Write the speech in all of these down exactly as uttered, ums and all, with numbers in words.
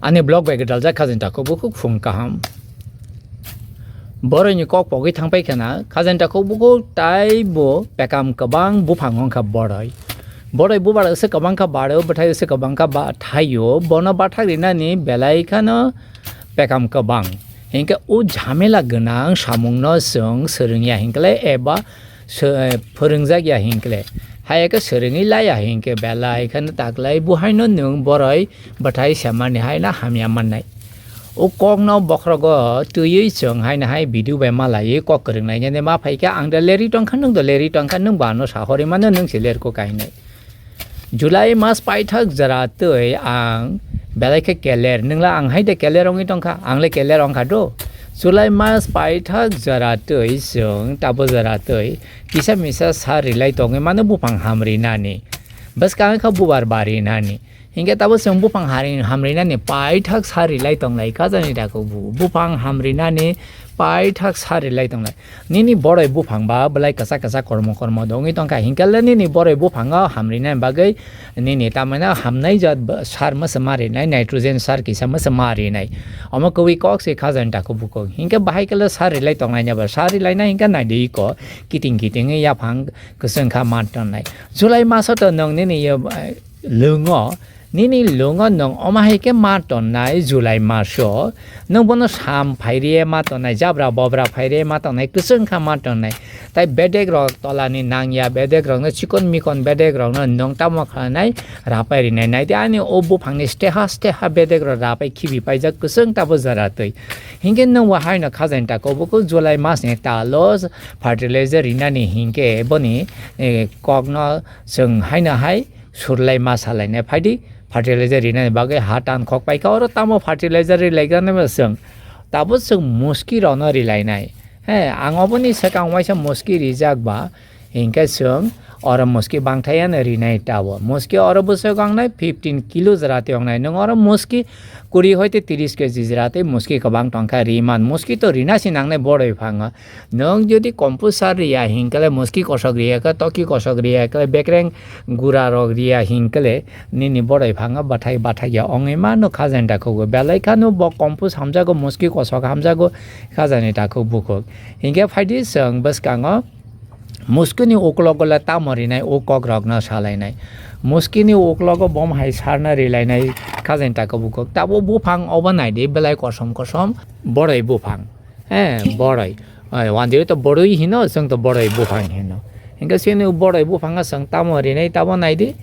Ani vlog bai gwdaljak khajani takhuk bukhuk phung kaham. Boroi ni kok pogwi thangpai khana, khajani takhuk bukhuk tai bo pekam kwbang buphang wngkha boroi. Boroi bubar wse kwbang kha baro, bwthai wse kwbang kha ba thaio, bono bathak rinani belai khano pekam kwbang. Hinkhe o jhamela gwnang samungno chwng swrwngya hinkhe eba sw-, phwrwngjak ya hinkhe, hai khe swrwngwi laya hinkhe belai kheno taklai buhaino nwng boroi bwthai semani haino hamya mannai. O kokno bokhrogo twiwi chwng haino hai video bai malaiwi kok kwrwngnainani ma phaikha, ang da lerwi tongkha, nwng da lerwi tongkha, nwng bo ano sahorwi mano, nwng se lerkuk kainai. July mas paithak jora twi ang belai khe keler, nwngla ang hai de keler wngwi tongkha, ang le keler wngkha do. July mas paithak jora twi chwng tabo jora twi kisa misa sar rilai tongwi mano buphang hamrinani. Bwskang kha bubar barinani. Hinkhe tabo chwng buphang hari-, hamrinani paithak sar rilai tonglai khajani takhuk bu-, buphang hamrinani paithak sar rilai tonglai. Nini boroi buphang ba belai kwchak kwchak kormo kormo dongwi tongkha. Hinkhe le nini boroi buphango hamrinani bagwi nini tamani hamnai jat ba-, sar masa ma rinai, nitrogen sar kisa masa ma rinai. Omo kwbwi kok se khajani takhuk bukhuk. Hinkhe bahai khe le sar rilai tongnai ba, sar rilai na hinkhe naidi ko kiting kiting yaphang kwchwng kha ma tonnai. July maso to nwng nini ye, eh, lungo, nini lungo nwng omo hai khe ma tonnai July maso. Nwng bono sam phairiye ma tonnai, jabra bobra phairiye ma tonnai, kwchwng kha ma tonnai. Tai bedek rok tolani nangya, bedek rokno chikon mikon bedek rokno nwng tamo khanai rapai rinai. Naidi ani o buphangni steha steha bedek rok rapai khibi paijak kwchwng tabo jora twi. Hinkhe nwng bo haino khajani takhuk bukhuk July masni talo fertilizer rinani hinkhe boni, eh, kokno chwng haino hai surlai ma salainai phaidi, fertilizer rinani bagwi ha tan khok paikha, oro tamo fertilizer rilaigrani bo chwng, tabo chwng muski rokno rilainai. He, ang oboni swkang waisa muski rijak ba, hinkhe chwng oro muski bangthai ano rinai tabo. Muski oro bwswk wngnai fifteen kilo jora tei wngnai. Nwng oro muski kuri hoite tris kg jora tei muski kwbang tongkha riman. Muski to rina si nangnai boroi phango. Nwng jodi compost sar riya hinkhe le, muski kosok riya khe, toki kosok riya khe, bekreng gura rok riya hinkhe le, nini boroi phango bathai bathai ya ongwi mano khajani takhuk. Belai khano bo compost hamjago, muski kosok hamjago khajani takhuk bukhuk. Hinkhe phaidi chwng bwskango muskini uklogo le tamo rinai o kok rokno salainai. Muskini uklogo bom hai sarna rilainai khajani takhuk bukhuk. Tabo buphang obo naidi belai kosom kosom boroi buphang. He, boroi. Oi, wanjwi to boroi hino, chwng to boroi buphang hino. Hinkhe chini boroi buphang chwng tamo rinai tamo naidi.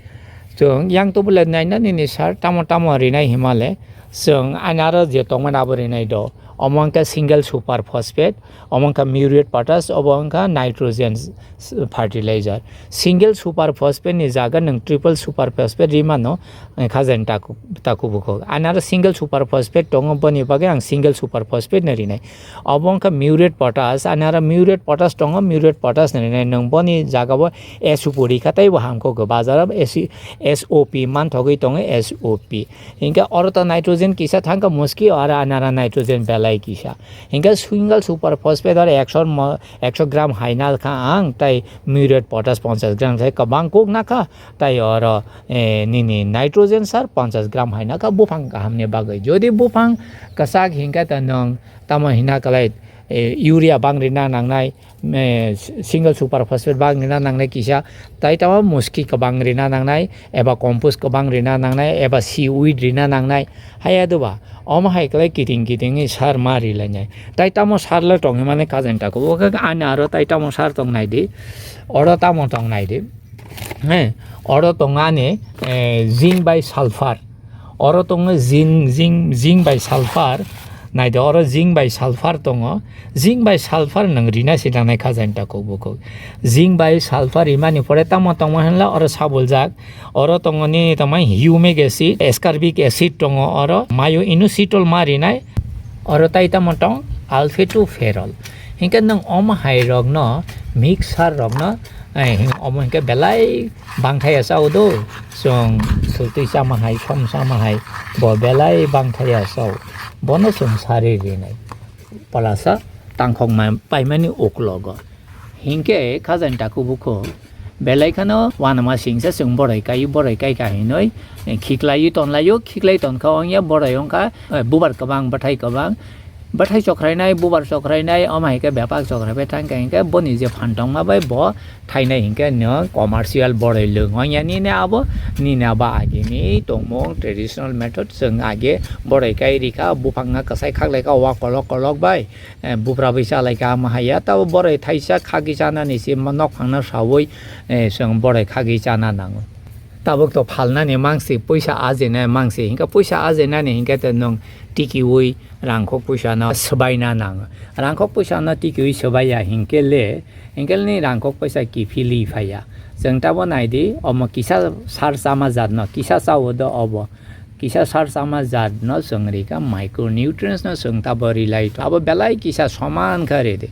Chwng yang to bole naina nini sar tamo tamo rinai himale. Chwng ani aro je tongmani abo rinai do. Omo wngkha single super phosphate, omo wngkha muriate potash, obo wngkha nitrogen s-, fertilizer. Single super phosphate ni jaga nwng triple super phosphate rimano, eh, khajani takhuk, takhuk bukhuk. Ani aro single super phosphate tongo, boni bagwi ang single super phosphate no rinai. Obo wngkha muriate potash, ani aro muriate potash tongo, muriate potash no rinai. Nwng boni jaga o S O P rikha tei bo hamkuk bazar o S O P manthogwi tongo, S O P. Hinkhe oro to nitrogen kisa thangkha muski, oro ani aro nitrogen belai kisa. Hinkhe single super phosphate oro ekso mo-, ekso gram haina kha ang, tei muriate potash ponchash gram khe kwbang kuk nakha, tei oro, eh, nini nitrogen sar ponchash gram haina kha buphang kahamni bagwi. Jodi buphang kwchak hinkhe ta nwng tamo hina kwlai, eh, urea bang rina nangnai, eh, single super phosphate bang rina nangnai kisa, tei tamo muski kwbang rina nangnai, eba compost kwbang rina nangnai, eba seaweed rina nangnai. Haya doba, omo hai kwlai kiting kiting sar ma rilainai. Tai tamo sar le tong himani khajani takhuk. O khe ani aro tai tamo sar tong naidi. Oro tamo tong naidi. He, oro tong ani, eh, zinc bai sulfur. Oro tongo zinc, zinc, zinc bai sulfur. Naidi oro zinc bai sulfur tongo. Zinc bai sulfur nwng rina si nangnai khajani takhuk bukhuk. Zinc bai sulfur rimani pore tamo tongma hinla oro sabuljak. Oro tongo nini tongmai humic acid, ascorbic acid tongo oro, mayo inositol ma rinai. Oro tai tamo tong alpha to ferol. Hinkhe nwng omo hai rokno, mixer rokno, eh, omo hinkhe belai bangthai ya chao do. Chwng swtwi chama hai, som chama hai, bo belai bangthai ya chao. Bono chwng sari rinai. Palasa tangkhok ma-, paimani uklogo. Hinkhe khajani takhuk bukhuk Belai kheno uanama singsa chwng boroi kai, boroi kai ka hinwi, eh, khiklaiwi tonlaio, khiklai tonkha ongya boroi ongkha, eh, bubar kwbang, bwthai kwbang. Bwthai chokhrainai, bubar chokhrainai, omo hai khe bebak chokhraibai thangkha hinkhe boni je phan tongma bai bo thainai hinkhe nwng commercial boroi lwng ongya nini abo, nini abo agini tongmung traditional method chwng age boroi kai rikha, buphangno kwsai khaklaikha wa kolok kolok bai, eh, bupra bai chalaikha ama haiya, tabo boroi thaisa khagwi chanani se nok phangno saui, eh, chwng boroi khagwi chana nango. Tabuk to phalnani mangsi, puisa ajinai mangsi, hinkhe puisa ajinani hinkhe to nwng tikiui rangkhok puisano swbaina nango. Rangkhok puisano tikiui swbaiya hinkhe le, hinkhe ni rangkhok puisa kiphilwi phaiya. Chwng tabo naidi, omo kisa sar chama jatno, kisa chao do obo. Kisa sar chama jatno chwng rikha micronutrients no chwng tabo rilai to. Abo belai kisa soman kha ridi.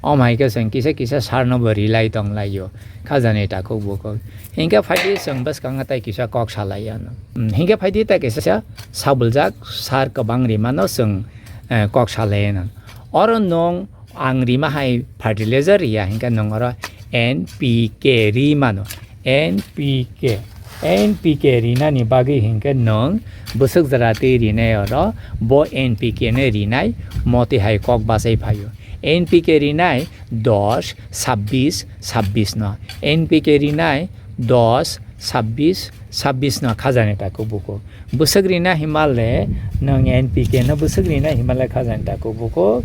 Omo hai khe chwng kisa kisa sarno bo rilai tonglaio. Khajani takhuk bukhuk. Hinkhe phaidi chwng bwskango tai kisa kok salai ano. Hmm, hinkhe phaidi tai kisa sabuljak sar kwbang rimano chwng, eh, kok salai ano. Oro nwng ang rima hai fertilizer riya hinkhe nwng oro N P K ri mano. N P K, N P K rinani bagwi hinkhe nwng bwswk jora twi rinai oro bo N P K no rinai motwi hai kok bachai phaio. N P K rinai dos, sabbish, sabbish no. N P K rinai dos, sabbish, sabbish no khajani takhuk bukhuk. Bwswk rina himale nwng N P K no bwswk rina himale khajani takhuk bukhuk.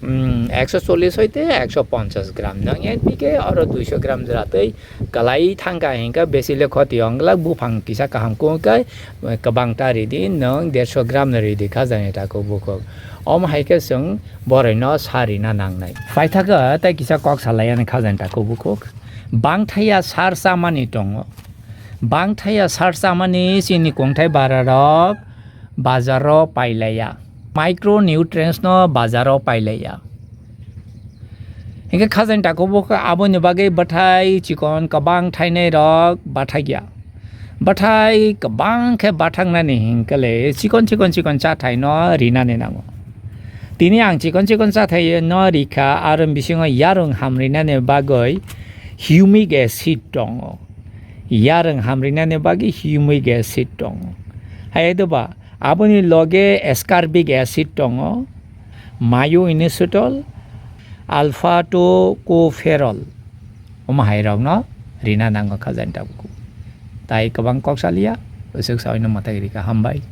Hmm, ekso chollish hoite ekso ponchash gram nwng N P K oro duiso gram jora twi kwlai thangkha hinkhe besi le khoti ongla buphang kisa kaham kungkha kwbang ta ridi nwng derso gram no ridi khajani takhuk bukhuk. Omo hai khe chwng boroi no sa rina nangnai. Paithakha tei kisa kok salai ani khajani takhuk bukhuk. Bangthaya sar chamani tongo. Bangthaya sar chamani chini kongthai bara rok bazaro pailaiya. Micronutrients no bazaro pailaiya. Hinkhe khajani takhuk bukhuk aboni bagwi bwthai chikon kwbang thainai rok bathakya. Bwthai kwbang khe bathagnani hinkhe le chikon chikon chikon chathai no rinani nango. Tini ang chikon chikon chathai no rikha, aro bisingo yarwng hamrinani bagwi humic acid tongo. Yarwng hamrinani bagwi humic acid tongo. Hai doba, aboni loge ascorbic acid tongo, mayo-inositol, alpha tocopherol. Omo hai rokno rina nango khajani takhuk. Tai kwbang kok saliya, bwswk saui no mwtai rikha, hambai.